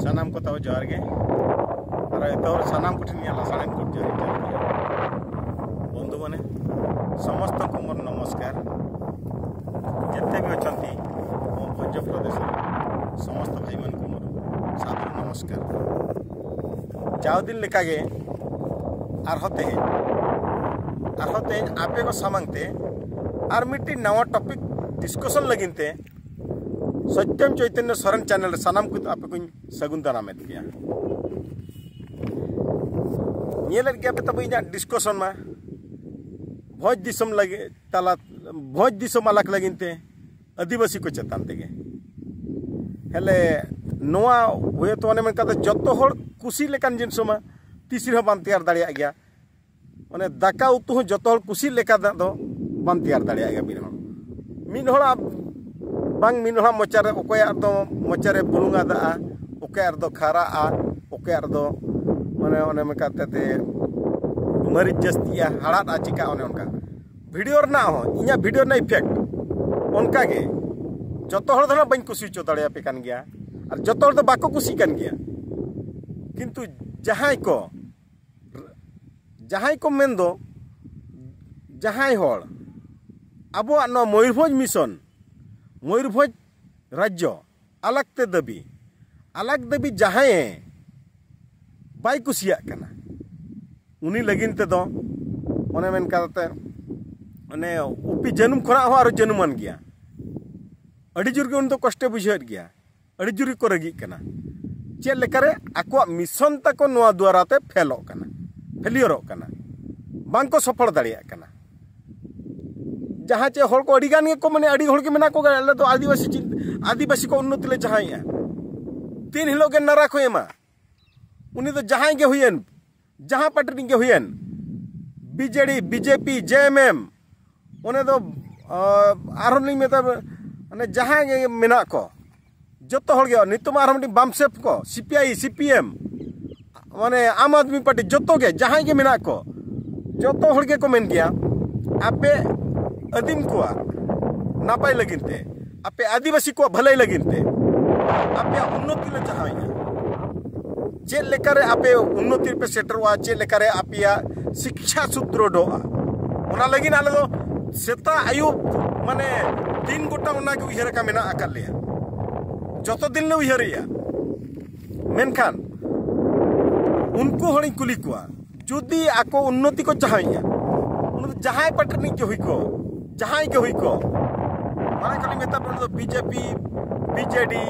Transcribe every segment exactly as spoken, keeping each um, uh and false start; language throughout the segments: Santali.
ᱥᱟᱱᱟᱢ ᱠᱚ ᱛᱟᱵᱚ ᱡᱚᱦᱟᱨ ᱜᱮ᱾ ᱟᱨ ᱮᱛᱚᱦᱚᱵ ᱥᱟᱱᱟᱢ ᱠᱚᱴᱷᱮᱱ ᱤᱧᱟᱹᱜ ᱞᱟᱥᱟᱲᱦᱮᱫ ᱜᱚᱰ ᱡᱚᱦᱟᱨ ᱤᱧ ᱪᱟᱞ ᱠᱮᱫᱟ᱾ ᱵᱚᱱᱫᱷᱩ ᱢᱟᱱᱮ ᱥᱚᱢᱚᱥᱛᱚ ᱠᱚ ᱢᱚᱱ ᱱᱚᱢᱚᱥᱠᱟᱨ᱾ ᱡᱮᱛᱮ ᱜᱮ ᱚᱪᱷᱚᱱᱛᱤ ᱟᱵᱚ ᱵᱷᱚᱸᱡᱽ ᱯᱨᱚᱫᱮᱥ ᱨᱮ ᱥᱚᱢᱚᱥᱛᱚ ᱵᱷᱟᱭ ᱢᱟᱱ ᱠᱚ ᱢᱚᱱ ᱥᱟᱫᱚᱨ ᱱᱚᱢᱚᱥᱠᱟᱨ᱾ ᱡᱟᱣ ᱫᱤᱱ ᱞᱮᱠᱟᱜᱮ ᱟᱨᱦᱚᱸ ᱛᱮᱦᱮᱧ, ᱟᱨᱦᱚᱸ ᱛᱮᱦᱮᱧ ᱟᱯᱮ ᱠᱚ ᱥᱟᱢᱟᱝ ᱛᱮ ᱟᱨ ᱢᱤᱫᱴᱤᱡ ᱱᱟᱣᱟ ᱴᱚᱯᱤᱠ ᱰᱤᱥᱠᱚᱥᱚᱱ ᱞᱟᱹᱜᱤᱫ ᱛᱮ ᱥᱚᱛᱭᱚᱢ ᱪᱳᱭᱛᱚᱱᱭᱚ ᱥᱚᱨᱮᱱ ᱪᱮᱱᱮᱞ ᱨᱮ ᱥᱟᱱᱟᱢ ᱠᱚ ᱟᱯᱮ ᱠᱚᱧ ᱥᱟᱹᱜᱩᱱ ᱫᱟᱨᱟᱢᱮᱫ ᱯᱮᱭᱟ᱾ ᱧᱮᱞᱮᱫ ᱜᱮᱭᱟ ᱯᱮ ᱛᱟᱵᱚ ᱤᱧᱟᱹᱜ ᱰᱤᱥᱠᱚᱥᱚᱱ ᱢᱟ ᱵᱷᱚᱸᱡᱽ ᱫᱤᱥᱚᱢ ᱞᱟᱹᱜᱤᱫ ᱛᱟᱞᱟ, ᱵᱷᱚᱸᱡᱽ ᱫᱤᱥᱚᱢ ᱟᱞᱟᱜᱽ ᱞᱟᱹᱜᱤᱫ ᱛᱮ ᱟᱹᱫᱤᱵᱟᱹᱥᱤ ᱠᱚ ᱪᱮᱛᱟᱱ ᱛᱮᱜᱮ᱾ ᱦᱮᱞᱮ ᱱᱚᱣᱟ ᱦᱩᱭᱛᱚ ᱚᱱᱮ ᱢᱮᱱ ᱠᱟᱛᱮ ᱡᱚᱛᱚ ᱦᱚᱲ ᱠᱩᱥᱤ ᱞᱮᱠᱟᱱ ᱡᱤᱱᱤᱥ ᱢᱟ ᱛᱤᱥ ᱨᱮᱦᱚᱸ ᱵᱟᱢ ᱛᱮᱭᱟᱨ ᱫᱟᱲᱮᱭᱟᱜ ᱜᱮᱭᱟ᱾ ᱚᱱᱮ ᱫᱟᱠᱟ ᱩᱛᱩ ᱦᱚᱸ ᱡᱚᱛᱚ ᱦᱚᱲ ᱠᱩᱥᱤ ᱞᱮᱠᱟ ᱫᱚ ᱵᱟᱢ ᱛᱮᱭᱟᱨ ᱫᱟᱲᱮᱭᱟᱜ ᱜᱮᱭᱟ᱾ ᱢᱤᱫ ᱦᱚᱲ, ᱢᱤᱫ ᱦᱚᱲᱟᱜ ᱵᱟᱝ, ᱢᱤᱫ ᱦᱚᱲᱟᱜ ᱢᱚᱪᱟ ᱨᱮ, ᱚᱠᱚᱭᱟᱜ ᱫᱚ ᱢᱚᱪᱟ ᱨᱮ ᱵᱩᱞᱩᱝ ᱟᱫᱟᱜᱼᱟ, ᱚᱠᱚᱭᱟᱜ ᱨᱮᱫᱚ ᱠᱷᱟᱨᱟᱜᱼᱟ, ᱚᱠᱚᱭᱟᱜ ᱨᱮᱫᱚ ᱢᱟᱱᱮ ᱚᱱᱮ ᱢᱮᱠᱟᱛᱮ ᱛᱮ ᱢᱟᱹᱨᱤᱪ ᱡᱟᱹᱥᱛᱤᱜᱼᱟ, ᱦᱟᱲᱟᱫᱼᱟ, ᱪᱤᱠᱟ ᱚᱱᱮ ᱚᱱᱠᱟ᱾ ᱵᱷᱤᱰᱤᱭᱳ ᱨᱮᱱᱟᱜ ᱦᱚᱸ, ᱤᱧᱟᱹᱜ ᱵᱷᱤᱰᱤᱭᱳ ᱨᱮᱱᱟᱜ ᱤᱯᱷᱮᱠᱴ ᱚᱱᱠᱟ ᱜᱮ᱾ ᱡᱚᱛᱚ ᱦᱚᱲ ᱫᱚ ᱱᱟᱜ ᱵᱟᱹᱧ ᱠᱩᱥᱤ ᱦᱚᱪᱚ ᱫᱟᱲᱮᱭᱟᱯᱮ ᱠᱟᱱ ᱜᱮᱭᱟ, ᱟᱨ ᱡᱚᱛᱚ ᱦᱚᱲ ᱫᱚ ᱵᱟᱠᱚ ᱠᱩᱥᱤᱜ ᱠᱟᱱ ᱜᱮᱭᱟ᱾ ᱠᱤᱱᱛᱩ ᱡᱟᱦᱟᱸᱭ ᱠᱚ, ᱡᱟᱦᱟᱸᱭ ᱠᱚ ᱢᱮᱱᱫᱚ, ᱡᱟᱦᱟᱸᱭ ᱦᱚᱲ ᱟᱵᱚᱣᱟᱜ ᱱᱚᱣᱟ ᱢᱚᱭᱩᱨᱵᱷᱚᱸᱡᱽ ᱢᱤᱥᱚᱱ, ᱢᱚᱭᱩᱨᱵᱷᱚᱸᱡᱽ ᱨᱟᱡᱽᱡᱚ ᱟᱞᱟᱜᱽ ᱛᱮ ᱫᱟᱹᱵᱤ, ᱟᱞᱟᱜᱽ ᱫᱟᱹᱵᱤ ᱡᱟᱦᱟᱸᱭᱮ ᱵᱟᱭ ᱠᱩᱥᱤᱭᱟᱜ ᱠᱟᱱᱟ, ᱩᱱᱤ ᱞᱟᱹᱜᱤᱫ ᱛᱮᱫᱚ ᱚᱱᱮ ᱢᱮᱱ ᱠᱟᱛᱮ ᱚᱱᱮ ᱩᱯᱤ ᱡᱟᱹᱱᱩᱢ ᱠᱷᱚᱱᱟᱜ ᱦᱚᱸ ᱟᱨᱚ ᱡᱟᱹᱱᱩᱢᱟᱱ ᱜᱮᱭᱟ᱾ ᱟᱹᱰᱤ ᱡᱳᱨ ᱜᱮ ᱩᱱᱤ ᱫᱚ ᱠᱚᱥᱴᱮ ᱵᱩᱡᱷᱟᱹᱣᱮᱫ ᱜᱮᱭᱟ, ᱟᱹᱰᱤ ᱡᱳᱨ ᱜᱮᱠᱚ ᱨᱟᱹᱜᱤᱜ ᱠᱟᱱᱟ᱾ ᱪᱮᱫ ᱞᱮᱠᱟᱨᱮ ᱟᱠᱚᱣᱟᱜ ᱢᱤᱥᱚᱱ ᱛᱟᱠᱚ ᱱᱚᱣᱟ ᱫᱩᱣᱟᱨᱟ ᱛᱮ ᱯᱷᱮᱞᱚᱜ ᱠᱟᱱᱟ, ᱯᱷᱮᱞᱤᱭᱚᱨᱚᱜ ᱠᱟᱱᱟ, ᱵᱟᱝᱠᱚ ᱥᱚᱯᱷᱚᱞ ᱫᱟᱲᱮᱭᱟᱜ ᱠᱟᱱᱟ᱾ ᱡᱟᱦᱟᱸ ᱪᱮ ᱦᱚᱲ ᱠᱚ ᱟᱹᱰᱤ ᱜᱟᱱ ᱜᱮᱠᱚ, ᱢᱟᱱᱮ ᱟᱹᱰᱤ ᱦᱚᱲ ᱜᱮ ᱢᱮᱱᱟᱜ ᱠᱚᱜᱮᱭᱟ, ᱟᱞᱮ ᱫᱚ ᱟᱹᱫᱤᱵᱟᱹᱥᱤ ᱪᱤᱱ-, ᱟᱹᱫᱤᱵᱟᱹᱥᱤ ᱠᱚ ᱩᱱᱱᱚᱛᱤ ᱞᱮ ᱡᱟᱦᱟᱸᱭᱮᱜᱼᱟ᱾ ᱛᱤᱱ ᱦᱤᱞᱳᱜ ᱜᱮ ᱱᱟᱨᱟ ᱠᱚ ᱮᱢᱟ, ᱩᱱᱤ ᱫᱚ ᱡᱟᱦᱟᱸᱭ ᱜᱮ ᱦᱩᱭᱮᱱ, ᱡᱟᱦᱟᱸ ᱯᱟᱨᱴᱤ ᱨᱤᱱ ᱜᱮ ᱦᱩᱭᱮᱱ, ᱵᱤᱡᱮᱰᱤ, ᱵᱤᱡᱮᱯᱤ, ᱡᱮᱮᱢᱮᱢ, ᱚᱱᱮ ᱫᱚ, ᱟ, ᱟᱨᱦᱚᱸ ᱞᱤᱧ ᱢᱮᱛᱟ, ᱢᱟᱱᱮ ᱡᱟᱦᱟᱸᱭ ᱜᱮ ᱢᱮᱱᱟᱜ ᱠᱚ, ᱡᱚᱛᱚ ᱦᱚᱲ ᱜᱮ, ᱱᱤᱛᱚᱜ ᱢᱟ ᱟᱨᱦᱚᱸ ᱢᱤᱫᱴᱤᱡ ᱵᱟᱢᱥᱮᱯ ᱠᱚ, ᱥᱤᱯᱤᱟᱭ, ᱥᱤᱯᱤᱮᱢ, ᱢᱟᱱᱮ ᱟᱢ ᱟᱫᱢᱤ ᱯᱟᱨᱴᱤ, ᱡᱚᱛᱚ ᱜᱮ, ᱡᱟᱦᱟᱸᱭ ᱜᱮ ᱢᱮᱱᱟᱜ ᱠᱚ, ᱡᱚᱛᱚ ᱦᱚᱲ ᱜᱮᱠᱚ ᱢᱮᱱ ᱜᱮᱭᱟ, ᱟᱯᱮ ᱟᱹᱫᱤᱢ ᱠᱚᱣᱟᱜ ᱱᱟᱯᱟᱭ ᱞᱟᱹᱜᱤᱫ ᱛᱮ, ᱟᱯᱮ ᱟᱹᱫᱤᱵᱟᱹᱥᱤ ᱠᱚᱣᱟᱜ ᱵᱷᱟᱹᱞᱟᱹᱭ ᱞᱟᱹᱜᱤᱫ ᱛᱮ, ᱟᱯᱮᱭᱟᱜ ᱩᱱᱱᱚᱛᱤ ᱞᱮ ᱪᱟᱦᱟᱣᱮᱫᱼᱟ᱾ ᱪᱮᱫ ᱞᱮᱠᱟᱨᱮ ᱟᱯᱮ ᱩᱱᱱᱚᱛᱤ ᱨᱮᱯᱮ ᱥᱮᱴᱮᱨᱚᱜᱼᱟ, ᱪᱮᱫ ᱞᱮᱠᱟᱨᱮ ᱟᱯᱮᱭᱟᱜ ᱥᱤᱠᱠᱷᱟ ᱥᱩᱫᱨᱚᱰᱷᱚᱜᱼᱟ, ᱚᱱᱟ ᱞᱟᱹᱜᱤᱫ ᱟᱞᱮ ᱫᱚ ᱥᱮᱛᱟᱜ ᱟᱹᱭᱩᱵ ᱢᱟᱱᱮ ᱫᱤᱱ ᱜᱚᱴᱟ ᱚᱱᱟᱜᱮ ᱩᱭᱦᱟᱹᱨ ᱟᱠᱟ ᱢᱮᱱᱟᱜ ᱟᱠᱟᱫ ᱞᱮᱭᱟ᱾ ᱡᱚᱛᱚ ᱫᱤᱱ ᱞᱮ ᱩᱭᱦᱟᱹᱨᱮᱜᱼᱟ᱾ ᱢᱮᱱᱠᱷᱟᱱ ᱩᱱᱠᱩ ᱦᱚᱲᱤᱧ ᱠᱩᱞᱤ ᱠᱚᱣᱟ, ᱡᱩᱫᱤ ᱟᱠᱚ ᱩᱱᱱᱚᱛᱤ ᱠᱚ ᱪᱟᱦᱟᱣᱮᱫᱼᱟ, ᱩᱱᱤ ᱫᱚ ᱡᱟᱦᱟᱸᱭ ᱯᱟᱨᱴᱤ ᱨᱤᱱᱤᱡ ᱜᱮ ᱦᱩᱭ ᱠᱚ, ᱡᱟᱦᱟᱸᱭ ᱜᱮ ᱦᱩᱭ ᱠᱚ, ᱢᱟᱲᱟᱝ ᱠᱷᱚᱱᱤᱧ ᱢᱮᱛᱟ ᱯᱮ, ᱩᱱᱤ ᱫᱚ ᱵᱤᱡᱮᱯᱤ, ᱵᱤᱡᱮᱰᱤ,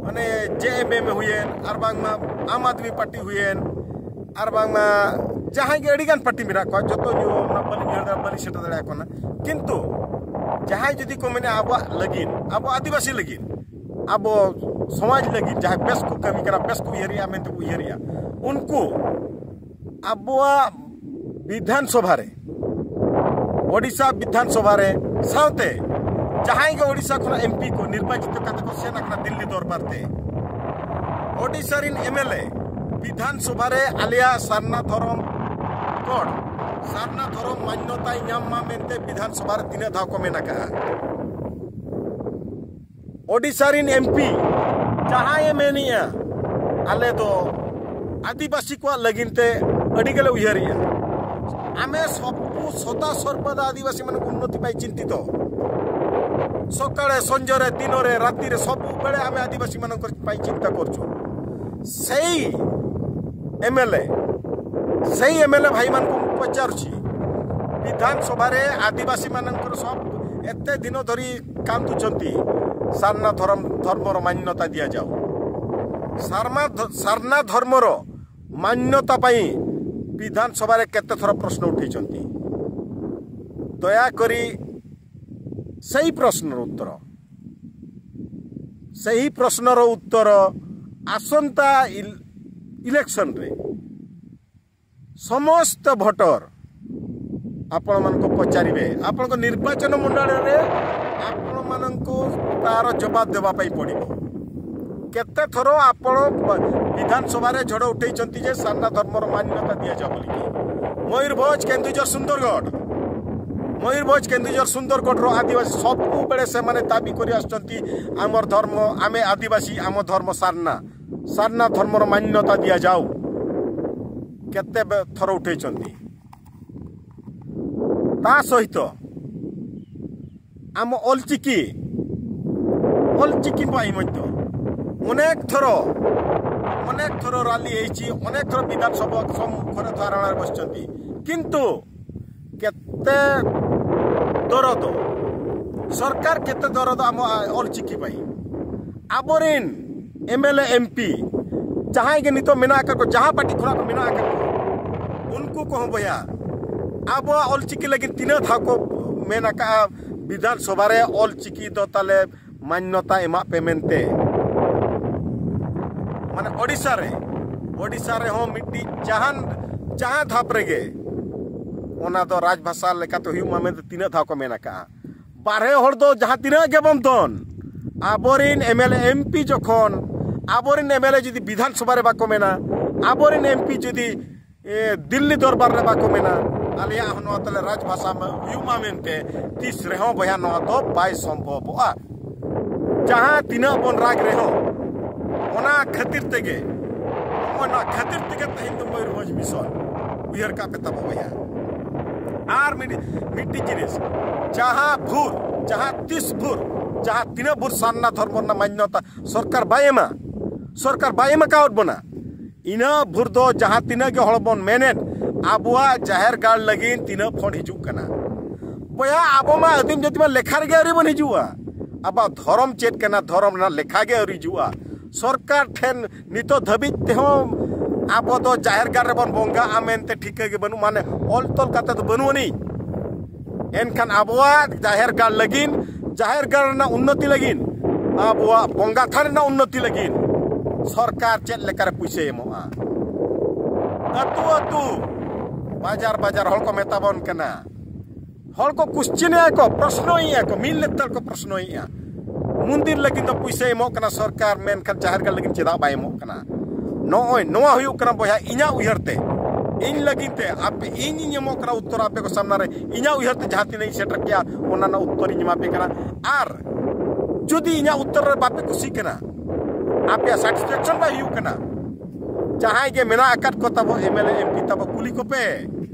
ᱢᱟᱱᱮ ᱡᱮ ᱮᱢ ᱮᱢ ᱦᱩᱭᱮᱱ, ᱟᱨ ᱵᱟᱝᱢᱟ ᱟᱢ ᱟᱫᱢᱤ ᱯᱟᱨᱴᱤ ᱦᱩᱭᱮᱱ, ᱟᱨ ᱵᱟᱝᱢᱟ ᱡᱟᱦᱟᱸᱭ ᱜᱮ ᱟᱹᱰᱤᱜᱟᱱ ᱯᱟᱨᱴᱤ ᱢᱮᱱᱟᱜ ᱠᱚᱣᱟ, ᱡᱚᱛᱚ ᱧᱩ ᱚᱱᱟ ᱵᱟᱹᱞᱤᱧ ᱩᱭᱦᱟᱹᱨ ᱫᱟᱲᱮᱭᱟᱜ, ᱵᱟᱹᱞᱤᱧ ᱥᱮᱴᱮᱨ ᱫᱟᱲᱮᱭᱟᱜ ᱠᱟᱱᱟ᱾ ᱠᱤᱱᱛᱩ ᱡᱟᱦᱟᱸᱭ ᱡᱩᱫᱤ ᱠᱚ ᱢᱮᱱᱟ ᱟᱵᱚᱣᱟᱜ ᱞᱟᱹᱜᱤᱫ, ᱟᱵᱚ ᱟᱹᱫᱤᱵᱟᱹᱥᱤ ᱞᱟᱹᱜᱤᱫ, ᱟᱵᱚ ᱥᱚᱢᱟᱡᱽ ᱞᱟᱹᱜᱤᱫ ᱡᱟᱦᱟᱸᱭ ᱵᱮᱥ ᱠᱚ ᱠᱟᱹᱢᱤ ᱠᱟᱱᱟ, ᱵᱮᱥ ᱠᱚ ᱩᱭᱦᱟᱹᱨᱮᱜᱼᱟ ᱢᱮᱱᱛᱮ ᱠᱚ ᱩᱭᱦᱟᱹᱨᱮᱜᱼᱟ, ᱩᱱᱠᱩ ᱟᱵᱚᱣᱟᱜ ᱵᱤᱫᱷᱟᱱ ᱥᱚᱵᱷᱟ ᱨᱮ, ᱳᱰᱤᱥᱟ ᱵᱤᱫᱷᱟᱱ ᱥᱚᱵᱷᱟ ᱨᱮ, ᱥᱟᱶᱛᱮ ᱡᱟᱦᱟᱸᱭ ᱜᱮ ᱳᱰᱤᱥᱟ ᱠᱷᱚᱱᱟᱜ ᱮᱢᱯᱤ ᱠᱚ ᱱᱤᱨᱵᱟᱪᱤᱛ ᱠᱟᱛᱮ ᱠᱚ ᱥᱮᱱ ᱟᱠᱟᱱᱟ ᱫᱤᱞᱞᱤ ᱫᱚᱨᱵᱟᱨ ᱛᱮ, ᱳᱰᱤᱥᱟ ᱨᱤᱱ ᱮᱢᱮᱞᱮ ᱵᱤᱫᱷᱟᱱ ᱥᱚᱵᱷᱟ ᱨᱮ ᱟᱞᱮᱭᱟᱜ ᱥᱟᱨᱱᱟ ᱫᱷᱚᱨᱚᱢ ᱠᱳᱰ, ᱥᱟᱨᱱᱟ ᱫᱷᱚᱨᱚᱢ ᱢᱟᱱᱭᱚᱛᱟᱭ ᱧᱟᱢ ᱢᱟ ᱢᱮᱱᱛᱮ ᱵᱤᱫᱷᱟᱱ ᱥᱚᱵᱷᱟ ᱨᱮ ᱛᱤᱱᱟᱹᱜ ᱫᱷᱟᱣ ᱠᱚ ᱢᱮᱱ ᱟᱠᱟᱫᱼᱟ᱾ ᱳᱰᱤᱥᱟ ᱨᱤᱱ ᱮᱢᱯᱤ ᱡᱟᱦᱟᱸᱭᱮ ᱢᱮᱱᱮᱜᱼᱟ, ᱟᱞᱮ ᱫᱚ ᱟᱹᱫᱤᱵᱟᱹᱥᱤ ᱠᱚᱣᱟᱜ ᱞᱟᱹᱜᱤᱫ ᱛᱮ ᱟᱹᱰᱤ ᱜᱮᱞᱮ ᱩᱭᱦᱟᱹᱨᱮᱜᱼᱟ᱾ ᱟᱢᱮ ᱥᱚᱵᱩ ᱥᱚᱫᱟ ᱥᱚᱨᱵᱚᱫᱟ ᱟᱹᱫᱤᱵᱟᱹᱥᱤ ᱢᱟᱱᱮ ᱩᱱᱱᱚᱛᱤ ᱯᱟᱭ ᱪᱤᱱᱛᱤᱛᱚ, ସକାଳେ ସଞ୍ଜରେ ଦିନରେ ରାତିରେ ସବୁବେଳେ ଆମେ ଆଦିବାସୀମାନଙ୍କର ପାଇଁ ଚିନ୍ତା କରୁଛୁ। ସେଇ ଏମଏଲଏ, ସେଇ ଏମଏଲଏ ଭାଇମାନଙ୍କୁ ମୁଁ ପଚାରୁଛି, ବିଧାନସଭାରେ ଆଦିବାସୀମାନଙ୍କର ସବ ଏତେ ଦିନ ଧରି କାନ୍ଦୁଛନ୍ତି, ସାରନା ଧର୍ମ, ଧର୍ମର ମାନ୍ୟତା ଦିଆଯାଉ। ସାରମା ଧ- ସାରନା ଧର୍ମର ମାନ୍ୟତା ପାଇଁ ବିଧାନସଭାରେ କେତେ ଥର ପ୍ରଶ୍ନ ଉଠେଇଛନ୍ତି? ଦୟାକରି ସେଇ ପ୍ରଶ୍ନର ଉତ୍ତର, ସେହି ପ୍ରଶ୍ନର ଉତ୍ତର ଆସନ୍ତା ଇଲ- ଇଲେକ୍ସନରେ ସମସ୍ତ ଭୋଟର ଆପଣମାନଙ୍କୁ ପଚାରିବେ। ଆପଣଙ୍କ ନିର୍ବାଚନ ମଣ୍ଡଳୀରେ ଆପଣମାନଙ୍କୁ ତାର ଜବାବ ଦେବା ପାଇଁ ପଡ଼ିବ। କେତେ ଥର ଆପଣ ପ- ବିଧାନସଭାରେ ଝଡ଼ ଉଠେଇଛନ୍ତି ଯେ ସାରନା ଧର୍ମର ମାନ୍ୟତା ଦିଆଯାଉ ବୋଲିକି? ମୟୂରଭଞ୍ଜ, କେନ୍ଦୁଝର, ସୁନ୍ଦରଗଡ଼, ମୟୂରଭଞ୍ଜ, କେନ୍ଦୁଝର, ସୁନ୍ଦରଗଡ଼ର ଆଦିବାସୀ ସବୁବେଳେ ସେମାନେ ଦାବି କରି ଆସୁଛନ୍ତି, "ଆମର ଧର୍ମ, ଆମେ ଆଦିବାସୀ, ଆମ ଧର୍ମ ସାରନା।" ସାରନା ଧର୍ମର ମାନ୍ୟତା ଦିଆଯାଉ। କେତେ ବେ- ଥର ଉଠେଇଛନ୍ତି। ତା ସହିତ ଆମ ଅଲଚିକି, ଅଲଚିକି ପାଇଁ ମଧ୍ୟ ଅନେକ ଥର, ଅନେକ ଥର ରାଲି ହେଇଛି, ଅନେକ ଥର ବିଧାନସଭା ସମ୍ମୁଖରେ ଧାରଣାରେ ବସିଛନ୍ତି। କିନ୍ତୁ କେତେ ଦରଦ, ସରକାର କେତେ ଦରଦ ଆମ ଅଲଚିକି ପାଇଁ। ᱟᱵᱚᱨᱮᱱ ᱮᱢᱮᱞᱮ ᱮᱢᱯᱤ ᱡᱟᱦᱟᱸᱭ ᱜᱮ ᱱᱤᱛᱚᱜ ᱢᱮᱱᱟᱜ ᱟᱠᱟᱫ ᱠᱚ, ᱡᱟᱦᱟᱸ ᱯᱟᱨᱴᱤ ᱠᱷᱚᱱᱟᱜ ᱠᱚ ᱢᱮᱱᱟᱜ ᱟᱠᱟᱫ ᱠᱚ, ᱩᱱᱠᱩ ᱠᱚᱦᱚᱸ ᱵᱚᱭᱦᱟ ᱟᱵᱚᱣᱟᱜ ᱚᱞᱪᱤᱠᱤ ᱞᱟᱹᱜᱤᱫ ᱛᱤᱱᱟᱹᱜ ᱫᱷᱟᱣ ᱠᱚ ᱢᱮᱱ ᱟᱠᱟᱫᱼᱟ ᱵᱤᱫᱷᱟᱱ ᱥᱚᱵᱷᱟ ᱨᱮ ᱚᱞᱪᱤᱠᱤ ᱫᱚ ᱛᱟᱞᱮ ᱢᱟᱱᱱᱚᱛᱟ ᱮᱢᱟᱜ ᱯᱮ ᱢᱮᱱᱛᱮ᱾ ᱢᱟᱱᱮ ᱳᱰᱤᱥᱟ ᱨᱮ, ᱳᱰᱤᱥᱟ ᱨᱮᱦᱚᱸ ᱢᱤᱫᱴᱤᱡ ᱡᱟᱦᱟᱱ, ᱡᱟᱦᱟᱸ ᱫᱷᱟᱯ ᱨᱮᱜᱮ ᱚᱱᱟ ᱫᱚ ᱨᱟᱡᱽ ᱵᱷᱟᱥᱟ ᱞᱮᱠᱟᱛᱮ ᱦᱩᱭᱩᱜ ᱢᱟ ᱢᱮᱱᱛᱮ ᱛᱤᱱᱟᱹᱜ ᱫᱷᱟᱣ ᱠᱚ ᱢᱮᱱ ᱟᱠᱟᱫᱼᱟ᱾ ᱵᱟᱨᱦᱮ ᱦᱚᱲ ᱫᱚ ᱡᱟᱦᱟᱸ ᱛᱤᱱᱟᱹᱜ ᱜᱮᱵᱚᱱ ᱫᱚᱱ, ᱟᱵᱚᱨᱮᱱ ᱮᱢᱮᱞᱮ ᱮᱢᱯᱤ ᱡᱚᱠᱷᱚᱱ ᱟᱵᱚᱨᱮᱱ ᱮᱢᱮᱞᱮ ᱡᱩᱫᱤ ᱵᱤᱫᱷᱟᱱ ᱥᱚᱵᱷᱟ ᱨᱮ ᱵᱟᱠᱚ ᱢᱮᱱᱟ, ᱟᱵᱚᱨᱮᱱ ᱮᱢᱯᱤ ᱡᱩᱫᱤ ᱮ, ᱫᱤᱞᱞᱤ ᱫᱚᱨᱵᱟᱨ ᱨᱮ ᱵᱟᱠᱚ ᱢᱮᱱᱟ, ᱟᱞᱮᱭᱟᱜ ᱦᱚᱸ ᱱᱚᱣᱟ ᱛᱟᱞᱮ ᱨᱟᱡᱽ ᱵᱷᱟᱥᱟ ᱢᱟ ᱦᱩᱭᱩᱜ ᱢᱟ ᱢᱮᱱᱛᱮ, ᱛᱤᱥ ᱨᱮᱦᱚᱸ ᱵᱚᱭᱦᱟ ᱱᱚᱣᱟ ᱫᱚ ᱵᱟᱭ ᱥᱚᱢᱵᱷᱚᱵᱚᱜᱼᱟ᱾ ᱡᱟᱦᱟᱸ ᱛᱤᱱᱟᱹᱜ ᱵᱚᱱ ᱨᱟᱜᱽ ᱨᱮᱦᱚᱸ, ᱚᱱᱟ ᱠᱷᱟᱹᱛᱤᱨ ᱛᱮᱜᱮ, ᱱᱚᱜᱼᱚᱭ ᱱᱚᱣᱟ ᱠᱷᱟᱹᱛᱤᱨ ᱛᱮᱜᱮ ᱛᱮᱦᱮᱧ ᱫᱚ ᱢᱚᱭᱩᱨᱵᱷᱚᱸᱡᱽ ᱢᱤᱥᱚᱱ ᱩᱭᱦᱟᱹᱨ ᱠᱟᱜ ᱯᱮ ᱛᱟᱵᱚ ᱵᱚᱭᱦᱟ᱾ ᱟᱨ ᱢᱤᱫ, ᱢᱤᱫᱴᱤᱡ ᱡᱤᱱᱤᱥ, ᱡᱟᱦᱟᱸ ᱵᱷᱳᱨ, ᱡᱟᱦᱟᱸ ᱛᱤᱥ ᱵᱷᱳᱨ, ᱡᱟᱦᱟᱸ ᱛᱤᱱᱟᱹᱜ ᱵᱷᱳᱨ ᱥᱟᱨᱱᱟ ᱫᱷᱚᱨᱢᱚ ᱨᱮᱱᱟᱜ ᱢᱟᱱᱱᱚᱛᱟ ᱥᱚᱨᱠᱟᱨ ᱵᱟᱭ ᱮᱢᱟ, ᱥᱚᱨᱠᱟᱨ ᱵᱟᱭ ᱮᱢ ᱟᱠᱟᱣᱟᱫ ᱵᱚᱱᱟ, ᱤᱱᱟᱹ ᱵᱷᱳᱨ ᱫᱚ ᱡᱟᱦᱟᱸ ᱛᱤᱱᱟᱹᱜ ᱜᱮ ᱦᱚᱲ ᱵᱚᱱ ᱢᱮᱱᱮᱫ, ᱟᱵᱚᱣᱟᱜ ᱡᱟᱦᱮᱨ ᱜᱟᱲ ᱞᱟᱹᱜᱤᱫ ᱛᱤᱱᱟᱹᱜ ᱯᱷᱚᱱᱰ ᱦᱤᱡᱩᱜ ᱠᱟᱱᱟ? ᱵᱚᱭᱦᱟ, ᱟᱵᱚ ᱢᱟ ᱟᱹᱫᱤᱢ ᱡᱟᱹᱛᱤ ᱢᱟ ᱞᱮᱠᱷᱟ ᱨᱮᱜᱮ ᱟᱹᱣᱨᱤ ᱵᱚᱱ ᱦᱤᱡᱩᱜᱼᱟ᱾ ᱟᱵᱚᱣᱟᱜ ᱫᱷᱚᱨᱚᱢ ᱪᱮᱫ ᱠᱟᱱᱟ, ᱫᱷᱚᱨᱚᱢ ᱨᱮᱱᱟᱜ ᱞᱮᱠᱷᱟ ᱜᱮ ᱟᱹᱣᱨᱤ ᱦᱤᱡᱩᱜᱼᱟ᱾ ᱥᱚᱨᱠᱟᱨ ᱴᱷᱮᱱ ᱱᱤᱛᱚᱜ ᱫᱷᱟᱹᱵᱤᱡ ᱛᱮᱦᱚᱸ ᱟᱵᱚ ᱫᱚ ᱡᱟᱦᱮᱨ ᱜᱟᱲ ᱨᱮᱵᱚᱱ ᱵᱚᱸᱜᱟᱜᱼᱟ ᱢᱮᱱᱛᱮ ᱴᱷᱤᱠᱟᱹ ᱜᱮ ᱵᱟᱹᱱᱩᱜ, ᱢᱟᱱᱮ ᱚᱞ ᱛᱚᱞ ᱠᱟᱛᱮ ᱫᱚ ᱵᱟᱹᱱᱩᱜ ᱟᱹᱱᱤᱡ᱾ ᱮᱱᱠᱷᱟᱱ ᱟᱵᱚᱣᱟᱜ ᱡᱟᱦᱮᱨ ᱜᱟᱲ ᱞᱟᱹᱜᱤᱫ, ᱡᱟᱦᱮᱨ ᱜᱟᱲ ᱨᱮᱱᱟᱜ ᱩᱱᱱᱚᱛᱤ ᱞᱟᱹᱜᱤᱫ, ᱟᱵᱚᱣᱟᱜ ᱵᱚᱸᱜᱟ ᱛᱷᱟᱱ ᱨᱮᱱᱟᱜ ᱩᱱᱱᱚᱛᱤ ᱞᱟᱹᱜᱤᱫ ᱥᱚᱨᱠᱟᱨ ᱪᱮᱫ ᱞᱮᱠᱟᱨᱮ ᱯᱩᱭᱥᱟᱹᱭ ᱮᱢᱚᱜᱼᱟ? ᱟᱹᱛᱩ ᱟᱹᱛᱩ, ᱵᱟᱡᱟᱨ ᱵᱟᱡᱟᱨ ᱦᱚᱲ ᱠᱚ ᱢᱮᱛᱟ ᱵᱚᱱ ᱠᱟᱱᱟ, ᱦᱚᱲ ᱠᱚ ᱠᱩᱥᱪᱤᱱᱮᱜᱼᱟ ᱠᱚ, ᱯᱨᱚᱥᱱᱚᱭᱮᱜᱼᱟ ᱠᱚ, ᱢᱤᱫ ᱞᱮᱛᱟᱲ ᱠᱚ ᱯᱨᱚᱥᱱᱚᱭᱮᱜᱼᱟ, ᱢᱚᱱᱫᱤᱨ ᱞᱟᱹᱜᱤᱫ ᱫᱚ ᱯᱩᱭᱥᱟᱹ ᱮᱢᱚᱜ ᱠᱟᱱᱟ ᱥᱚᱨᱠᱟᱨ, ᱢᱮᱱᱠᱷᱟᱱ ᱡᱟᱦᱮᱨ ᱜᱟᱲ ᱞᱟᱹᱜᱤᱫ ᱪᱮᱫᱟᱜ ᱵᱟᱭ ᱮᱢᱚᱜ ᱠᱟᱱᱟ? ᱱᱚᱜᱼᱚᱭ ᱱᱚᱣᱟ ᱦᱩᱭᱩᱜ ᱠᱟᱱᱟ ᱵᱚᱭᱦᱟ ᱤᱧᱟᱹᱜ ᱩᱭᱦᱟᱹᱨ ᱛᱮ, ᱤᱧ ᱞᱟᱹᱜᱤᱫ ᱛᱮ, ᱟᱯᱮ, ᱤᱧ ᱤᱧ ᱮᱢᱚᱜ ᱠᱟᱱᱟ ᱩᱛᱛᱚᱨ ᱟᱯᱮ ᱠᱚ ᱥᱟᱢᱱᱟ ᱨᱮ, ᱤᱧᱟᱹᱜ ᱩᱭᱦᱟᱹᱨ ᱛᱮ ᱡᱟᱦᱟᱸ ᱛᱤᱱᱟᱹᱜ ᱤᱧ ᱥᱮᱴᱮᱨ ᱠᱮᱜᱼᱟ ᱚᱱᱟ ᱨᱮᱱᱟᱜ ᱩᱛᱛᱚᱨ ᱤᱧ ᱮᱢᱟ ᱯᱮ ᱠᱟᱱᱟ᱾ ᱟᱨ ᱡᱩᱫᱤ ᱤᱧᱟᱹᱜ ᱩᱛᱛᱚᱨ ᱨᱮ ᱵᱟᱯᱮ ᱠᱩᱥᱤᱜ ᱠᱟᱱᱟ, ᱟᱯᱮᱭᱟᱜ ᱥᱟᱴᱤᱥᱯᱷᱮᱠᱥᱚᱱ ᱵᱟᱭ ᱦᱩᱭᱩᱜ ᱠᱟᱱᱟ᱾ ᱡᱟᱦᱟᱸᱭ ᱜᱮ ᱢᱮᱱᱟᱜ ᱟᱠᱟᱫ ᱠᱚ ᱛᱟᱵᱚ M L A M P ᱛᱟᱵᱚ, ᱠᱩᱞᱤ ᱠᱚᱯᱮ,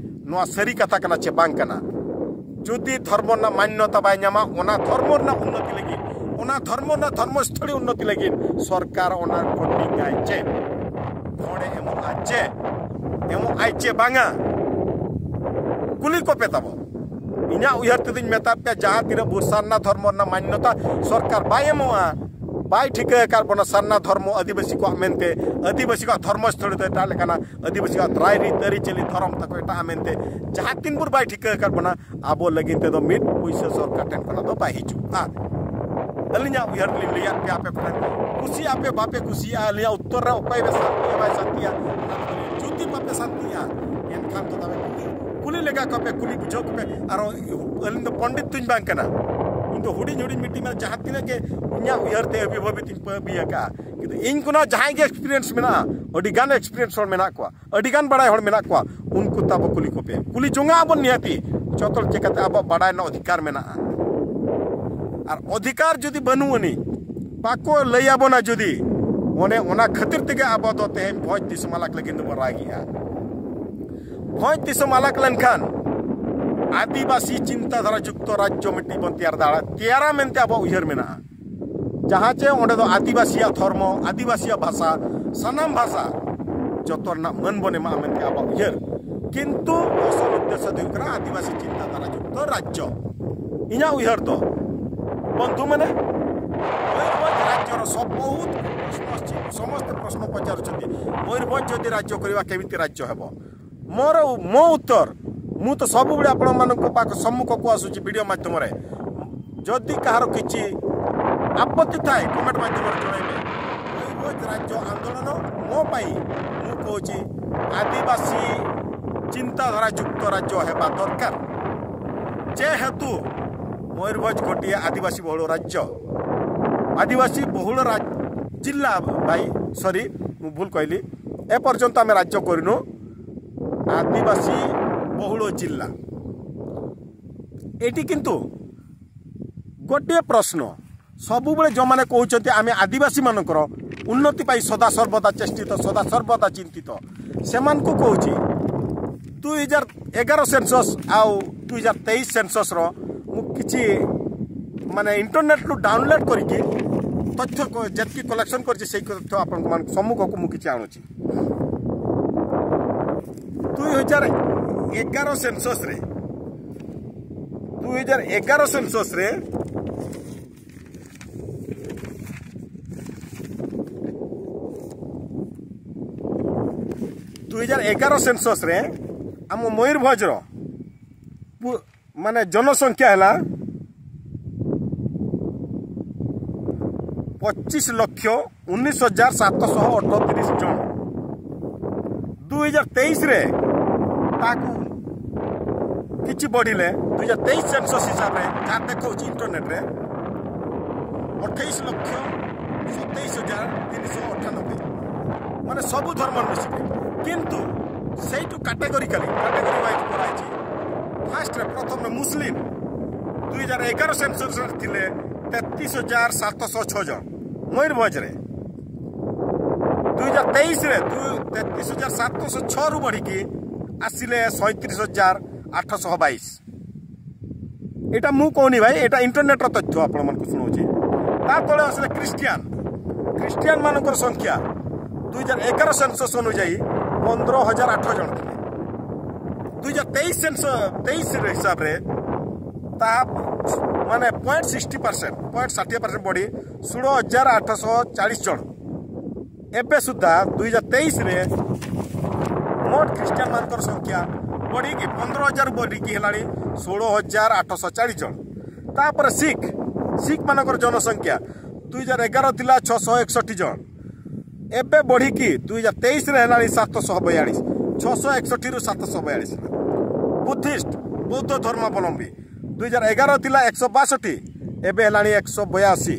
ᱱᱚᱣᱟ ᱥᱟᱹᱨᱤ ᱠᱟᱛᱷᱟ ᱠᱟᱱᱟ ᱪᱮ ᱵᱟᱝ ᱠᱟᱱᱟ? ᱡᱩᱫᱤ ᱫᱷᱚᱨᱢᱚ ᱨᱮᱱᱟᱜ ᱢᱟᱱᱱᱚᱛᱟ ᱵᱟᱭ ᱧᱟᱢᱟ, ᱚᱱᱟ ᱫᱷᱚᱨᱢᱚ ᱨᱮᱱᱟᱜ ᱩᱱᱱᱚᱛᱤ ᱞᱟᱹᱜᱤᱫ, ᱚᱱᱟ ᱫᱷᱚᱨᱢᱚ ᱨᱮᱱᱟᱜ ᱫᱷᱚᱨᱢᱚ ᱥᱛᱷᱚᱞᱤ ᱩᱱᱱᱚᱛᱤ ᱞᱟᱹᱜᱤᱫ ᱥᱚᱨᱠᱟᱨ ᱚᱱᱟ ᱯᱷᱟᱱᱰᱤᱝ ᱟᱭ ᱪᱮ? ᱦᱚᱲᱮ ᱮᱢᱚᱜᱼᱟ ᱪᱮ? ᱮᱢᱚᱜ ᱟᱭ ᱪᱮ ᱵᱟᱝᱟ? ᱠᱩᱞᱤ ᱠᱚᱯᱮ ᱛᱟᱵᱚ᱾ ᱤᱧᱟᱹᱜ ᱩᱭᱦᱟᱹᱨ ᱛᱮᱫᱚᱧ ᱢᱮᱛᱟᱫ ᱯᱮᱭᱟ, ᱡᱟᱦᱟᱸ ᱛᱤᱱᱟᱹᱜ ᱵᱚ ᱥᱟᱨᱱᱟ ᱫᱷᱚᱨᱢᱚ ᱨᱮᱱᱟᱜ ᱢᱟᱱᱱᱚᱛᱟ ᱥᱚᱨᱠᱟᱨ ᱵᱟᱭ ᱮᱢᱚᱜᱼᱟ, ᱵᱟᱭ ᱴᱷᱤᱠᱟᱹ ᱟᱠᱟᱫ ᱵᱚᱱᱟ ᱥᱟᱨᱱᱟ ᱫᱷᱚᱨᱢᱚ ᱟᱹᱫᱤᱵᱟᱹᱥᱤ ᱠᱚᱣᱟᱜ ᱢᱮᱱᱛᱮ, ᱟᱹᱫᱤᱵᱟᱹᱥᱤ ᱠᱚᱣᱟᱜ ᱫᱷᱚᱨᱢᱚ ᱥᱛᱷᱚᱞᱤ ᱫᱚ ᱮᱴᱟᱜ ᱞᱮᱠᱟᱱᱟ, ᱟᱹᱫᱤᱵᱟᱹᱥᱤ ᱠᱚᱣᱟᱜ ᱨᱟᱭ ᱨᱤᱛ ᱟᱹᱨᱤᱪᱟᱹᱞᱤ ᱫᱷᱚᱨᱚᱢ ᱛᱟᱠᱚ ᱮᱴᱟᱜᱼᱟ ᱢᱮᱱᱛᱮ ᱡᱟᱦᱟᱸ ᱛᱤᱱ ᱵᱷᱳᱨ ᱵᱟᱭ ᱴᱷᱤᱠᱟᱹ ᱟᱠᱟᱫ ᱵᱚᱱᱟ, ᱟᱵᱚ ᱞᱟᱹᱜᱤᱫ ᱛᱮᱫᱚ ᱢᱤᱫ ᱯᱩᱭᱥᱟᱹ ᱥᱚᱨᱠᱟᱨ ᱴᱷᱮᱱ ᱠᱷᱚᱱᱟᱜ ᱫᱚ ᱵᱟᱭ ᱦᱤᱡᱩᱜᱼᱟ᱾ ᱟᱹᱞᱤᱧᱟᱜ ᱩᱭᱦᱟᱹᱨ ᱞᱤᱧ ᱞᱟᱹᱭᱟᱫ ᱯᱮᱭᱟ ᱟᱯᱮ ᱠᱚᱴᱷᱮᱱ, ᱠᱩᱥᱤᱭᱟᱜᱼᱟ ᱯᱮ ᱵᱟᱯᱮ ᱠᱩᱥᱤᱭᱟᱜᱼᱟ, ᱟᱹᱞᱤᱧᱟᱜ ᱩᱛᱛᱚᱨ ᱨᱮ ᱚᱠᱚᱭ ᱵᱮ ᱥᱟᱱᱛᱤᱭᱟ ᱵᱟᱭ ᱥᱟᱱᱛᱤᱭᱟ, ᱚᱱᱟ ᱠᱚ ᱡᱩᱫᱤ ᱵᱟᱯᱮ ᱥᱟᱱᱛᱤᱭᱟ, ᱮᱱᱠᱷᱟᱱ ᱫᱚ ᱛᱚᱵᱮ ᱠᱩᱞᱤ, ᱠᱩᱞᱤ ᱞᱮᱜᱟ ᱠᱚᱯᱮ, ᱠᱩᱞᱤ ᱵᱩᱡᱷᱟᱹᱣ ᱠᱚᱯᱮ᱾ ᱟᱨᱚ ᱟᱹᱞᱤᱧ ᱫᱚ ᱯᱚᱱᱰᱤᱛ ᱫᱚᱧ ᱵᱟᱝ ᱠᱟᱱᱟ, ᱤᱧ ᱫᱚ ᱦᱩᱰᱤᱧ ᱦᱩᱰᱤᱧ ᱢᱤᱫᱴᱤᱡ ᱢᱮᱱᱟᱜᱼᱟ, ᱡᱟᱦᱟᱸ ᱛᱤᱱᱟᱹᱜ ᱜᱮ ᱤᱧᱟᱹᱜ ᱩᱭᱦᱟᱹᱨ ᱛᱮ ᱟᱹᱵᱤ ᱵᱷᱟᱹᱵᱤ ᱛᱤᱧ ᱯᱟᱹᱵᱤ ᱟᱠᱟᱫᱼᱟ, ᱠᱤᱱᱛᱩ ᱤᱧ ᱠᱷᱚᱱᱟᱜ ᱡᱟᱦᱟᱸᱭ ᱜᱮ ᱮᱠᱥᱯᱤᱨᱤᱭᱮᱱᱥ ᱢᱮᱱᱟᱜᱼᱟ, ᱟᱹᱰᱤ ᱜᱟᱱ ᱮᱠᱥᱯᱤᱨᱤᱭᱮᱱᱥ ᱦᱚᱲ ᱢᱮᱱᱟᱜ ᱠᱚᱣᱟ, ᱟᱹᱰᱤ ᱜᱟᱱ ᱵᱟᱲᱟᱭ ᱦᱚᱲ ᱢᱮᱱᱟᱜ ᱠᱚᱣᱟ, ᱩᱱᱠᱩ ᱛᱟᱵᱚ ᱠᱩᱞᱤ ᱠᱚᱯᱮ᱾ ᱠᱩᱞᱤ ᱡᱚᱝᱟᱜ ᱟᱵᱚᱱ ᱱᱤᱦᱟᱹᱛᱤ, ᱡᱚᱛᱚ ᱦᱚᱲ ᱪᱮᱠᱟᱛᱮ ᱟᱵᱚᱣᱟᱜ ᱵᱟᱲᱟᱭ ᱨᱮᱱᱟᱜ ᱚᱫᱷᱤᱠᱟᱨ ᱢᱮᱱᱟᱜᱼᱟ᱾ ᱟᱨ ᱚᱫᱷᱤᱠᱟᱨ ᱡᱩᱫᱤ ᱵᱟᱹᱱᱩᱜ ᱟᱹᱱᱤᱡ, ᱵᱟᱠᱚ ᱞᱟᱹᱭ ᱟᱵᱚᱱᱟ ᱡᱩᱫᱤ, ᱚᱱᱮ ᱚᱱᱟ ᱠᱷᱟᱹᱛᱤᱨ ᱛᱮᱜᱮ ᱟᱵᱚ ᱫᱚ ᱛᱮᱦᱮᱧ ᱵᱷᱚᱸᱡᱽ ᱫᱤᱥᱚᱢ ᱟᱞᱟᱜ ᱞᱟᱹᱜᱤᱫ ᱫᱚᱵᱚᱱ ᱨᱟᱜᱮᱜᱼᱟ᱾ ᱵᱷᱚᱸᱡᱽ ᱫᱤᱥᱚᱢ ᱟᱞᱟᱜ ᱞᱮᱱᱠᱷᱟᱱ ᱟᱹᱫᱤᱵᱟᱹᱥᱤ ᱪᱤᱱᱛᱟᱹ ᱫᱷᱟᱨᱟ ᱡᱩᱠᱛᱚ ᱨᱟᱡᱽᱡᱚ ᱢᱤᱫᱴᱤᱡ ᱵᱚᱱ ᱛᱮᱭᱟᱨ ᱫᱟᱲᱮᱭᱟᱜᱼᱟ, ᱛᱮᱭᱟᱨᱟ ᱢᱮᱱᱛᱮ ᱟᱵᱚᱣᱟᱜ ᱩᱭᱦᱟᱹᱨ ᱢᱮᱱᱟᱜᱼᱟ᱾ ᱡᱟᱦᱟᱸ ᱪᱮ ᱚᱸᱰᱮ ᱫᱚ ᱟᱹᱫᱤᱵᱟᱹᱥᱤᱭᱟᱜ ᱫᱷᱚᱨᱢᱚ, ᱟᱹᱫᱤᱵᱟᱹᱥᱤᱭᱟᱜ ᱵᱷᱟᱥᱟ, ᱥᱟᱱᱟᱢ ᱵᱷᱟᱥᱟ ᱡᱚᱛᱚ ᱨᱮᱱᱟᱜ ᱢᱟᱹᱱ ᱵᱚᱱ ᱮᱢᱟᱜᱼᱟ ᱢᱮᱱᱛᱮ ᱟᱵᱚᱣᱟᱜ ᱩᱭᱦᱟᱹᱨ᱾ ᱠᱤᱱᱛᱩ ᱟᱥᱚᱞ ᱩᱫᱽᱫᱮᱥᱥᱚ ᱫᱚ ᱦᱩᱭᱩᱜ ᱠᱟᱱᱟ ᱟᱹᱫᱤᱵᱟᱹᱥᱤ ᱪᱤᱱᱛᱟᱹ ᱫᱷᱟᱨᱟ ᱡᱩᱠᱛᱚ ᱨᱟᱡᱽᱡᱚ᱾ ᱤᱧᱟᱹᱜ ᱩᱭᱦᱟᱹᱨ ᱫᱚ, ᱵᱚᱱᱫᱷᱩ ᱢᱟᱱᱮ, ମୟୂରଭଞ୍ଜ ରାଜ୍ୟର ସ-, ବହୁତ ପ୍ରଶ୍ନ ଆସିଛି, ସମସ୍ତେ ପ୍ରଶ୍ନ ପଚାରୁଛନ୍ତି, ମୟୂରଭଞ୍ଜ ଯଦି ରାଜ୍ୟ କରିବା, କେମିତି ରାଜ୍ୟ ହେବ? ମୋର, ମୋ ଉତ୍ତର, ମୁଁ ତ ସବୁବେଳେ ଆପଣମାନଙ୍କ ପାଖ ସମ୍ମୁଖକୁ ଆସୁଛି ଭିଡ଼ିଓ ମାଧ୍ୟମରେ। ଯଦି କାହାର କିଛି ଆପତ୍ତି ଥାଏ, କମେଣ୍ଟ ମାଧ୍ୟମରେ ଜଣାଇବେ। ମୟୂରଭଞ୍ଜ ରାଜ୍ୟ ଆନ୍ଦୋଳନ ମୋ ପାଇଁ, ମୁଁ କହୁଛି, ଆଦିବାସୀ ଚିନ୍ତାଧାରା ଯୁକ୍ତ ରାଜ୍ୟ ହେବା ଦରକାର। ଯେହେତୁ ମୟୂରଭଞ୍ଜ ଗୋଟିଏ ଆଦିବାସୀ ବହୁଳ ରାଜ୍ୟ, ଆଦିବାସୀ ବହୁଳ ରାଜ-, ଜିଲ୍ଲା, ଭାଇ, ସରି, ମୁଁ ଭୁଲ କହିଲି, ଏପର୍ଯ୍ୟନ୍ତ ଆମେ ରାଜ୍ୟ କରିନୁ, ଆଦିବାସୀ ବହୁଳ ଜିଲ୍ଲା। ଏଠି କିନ୍ତୁ ଗୋଟିଏ ପ୍ରଶ୍ନ, ସବୁବେଳେ ଯେଉଁମାନେ କହୁଛନ୍ତି ଆମେ ଆଦିବାସୀମାନଙ୍କର ଉନ୍ନତି ପାଇଁ ସଦା ସର୍ବଦା ଚେଷ୍ଟିତ, ସଦା ସର୍ବଦା ଚିନ୍ତିତ, ସେମାନଙ୍କୁ କହୁଛି, ଦୁଇ ହଜାର ଏଗାର ସେନ୍ସସ୍ ଆଉ ଦୁଇ ହଜାର ତେଇଶ ସେନ୍ସସ୍ର ମୁଁ କିଛି, ମାନେ, ଇଣ୍ଟରନେଟ୍ରୁ ଡାଉନଲୋଡ୍ କରିକି ତଥ୍ୟ କ- ଯେତିକି କଲେକ୍ସନ୍ କରିଛି, ସେଇ ତଥ୍ୟ ଆପଣଙ୍କ ମାନଙ୍କ ସମ୍ମୁଖକୁ ମୁଁ କିଛି ଆଣୁଛି। ଦୁଇ ହଜାର ଏଗାର ସେନ୍ସସ୍ରେ, ଦୁଇ ହଜାର ଏଗାର ସେନ୍ସସ୍ରେ ଦୁଇ ହଜାର ଏଗାର ସେନ୍ସସ୍ରେ ଆମ ମୟୂରଭଞ୍ଜର ପୁ- ମାନେ, ଜନସଂଖ୍ୟା ହେଲା ପଚିଶ ଲକ୍ଷ ଉଣେଇଶ ହଜାର ସାତଶହ ଅଠତିରିଶ ଜଣ। ଦୁଇ ହଜାର ତେଇଶରେ ତାକୁ କିଛି ବଢ଼ିଲେ, ଦୁଇ ହଜାର ତେଇଶ ସେନ୍ସସ୍ ହିସାବରେ ଯାହା ଦେଖାଉଛି ଇଣ୍ଟରନେଟ୍ରେ, ଅଠେଇଶ ଲକ୍ଷ ସତେଇଶ ହଜାର ତିନିଶହ ଅଠାନବେ, ମାନେ, ସବୁ ଧର୍ମ ମିଶିକି। କିନ୍ତୁ ସେଇଠୁ କାଟେଗୋରିକାଲି, କ୍ୟାଟେଗୋରି ୱାଇଜ୍ କରାଯାଇଛି। ଫାଷ୍ଟରେ, ପ୍ରଥମରେ ମୁସଲିମ, ଦୁଇ ହଜାର ଏଗାର ସେନ୍ସସ୍ରେ ଥିଲେ ତେତିଶ ହଜାର ସାତଶହ ଛଅ ଜଣ ମୟୂରଭଞ୍ଜରେ। ଦୁଇ ହଜାର ତେଇଶରେ ଦୁ- ତେତିଶ ହଜାର ସାତଶହ ଛଅରୁ ବଢ଼ିକି ଆସିଲେ ସଇଁତିରିଶ ହଜାର ଆଠଶହ ବାଇଶ। ଏଇଟା ମୁଁ କହୁନି ଭାଇ, ଏଇଟା ଇଣ୍ଟରନେଟ୍ର ତଥ୍ୟ ଆପଣମାନଙ୍କୁ ଶୁଣଉଛି। ତା ତଳେ ଆସିଲେ ଖ୍ରୀଷ୍ଟିଆନ। ଖ୍ରୀଷ୍ଟିଆନମାନଙ୍କର ସଂଖ୍ୟା ଦୁଇ ହଜାର ଏଗାର ସେନ୍ସସ୍ ଅନୁଯାୟୀ ପନ୍ଦର ହଜାର ଆଠ ଜଣ ଥିଲେ। ଦୁଇ ହଜାର ତେଇଶ ସେନ୍ସ ତେଇଶ ହିସାବରେ ତାହା, ମାନେ, ପଏଣ୍ଟ ସିକ୍ସଟି ପରସେଣ୍ଟ, ପଏଣ୍ଟ ଷାଠିଏ ପରସେଣ୍ଟ ବଢ଼ି ଷୋହଳ ହଜାର ଆଠଶହ ଚାଳିଶ ଜଣ। ଏବେ ସୁଦ୍ଧା ଦୁଇ ହଜାର ତେଇଶରେ ମୋଟ ଖ୍ରୀଷ୍ଟିଆନମାନଙ୍କର ସଂଖ୍ୟା ବଢ଼ିକି ପନ୍ଦର ହଜାରରୁ ବଢ଼ିକି ହେଲାଣି ଷୋହଳ ହଜାର ଆଠଶହ ଚାଳିଶ ଜଣ। ତାପରେ ଶିଖ, ଶିଖମାନଙ୍କର ଜନସଂଖ୍ୟା ଦୁଇ ହଜାର ଏଗାର ଥିଲା ଛଅଶହ ଏକଷଠି ଜଣ, ଏବେ ବଢ଼ିକି ଦୁଇ ହଜାର ତେଇଶରେ ହେଲାଣି ସାତଶହ ବୟାଳିଶ। ଛଅଶହ ଏକଷଠିରୁ ସାତଶହ ବୟାଳିଶ ହେଲା। ବୁଦ୍ଧିଷ୍ଟ, ବୌଦ୍ଧ ଧର୍ମାବଲମ୍ବୀ, ଦୁଇ ହଜାର ଏଗାର ଥିଲା ଏକଶହ ବାଷଠି, ଏବେ ହେଲାଣି ଏକଶହ ବୟାଅଶୀ।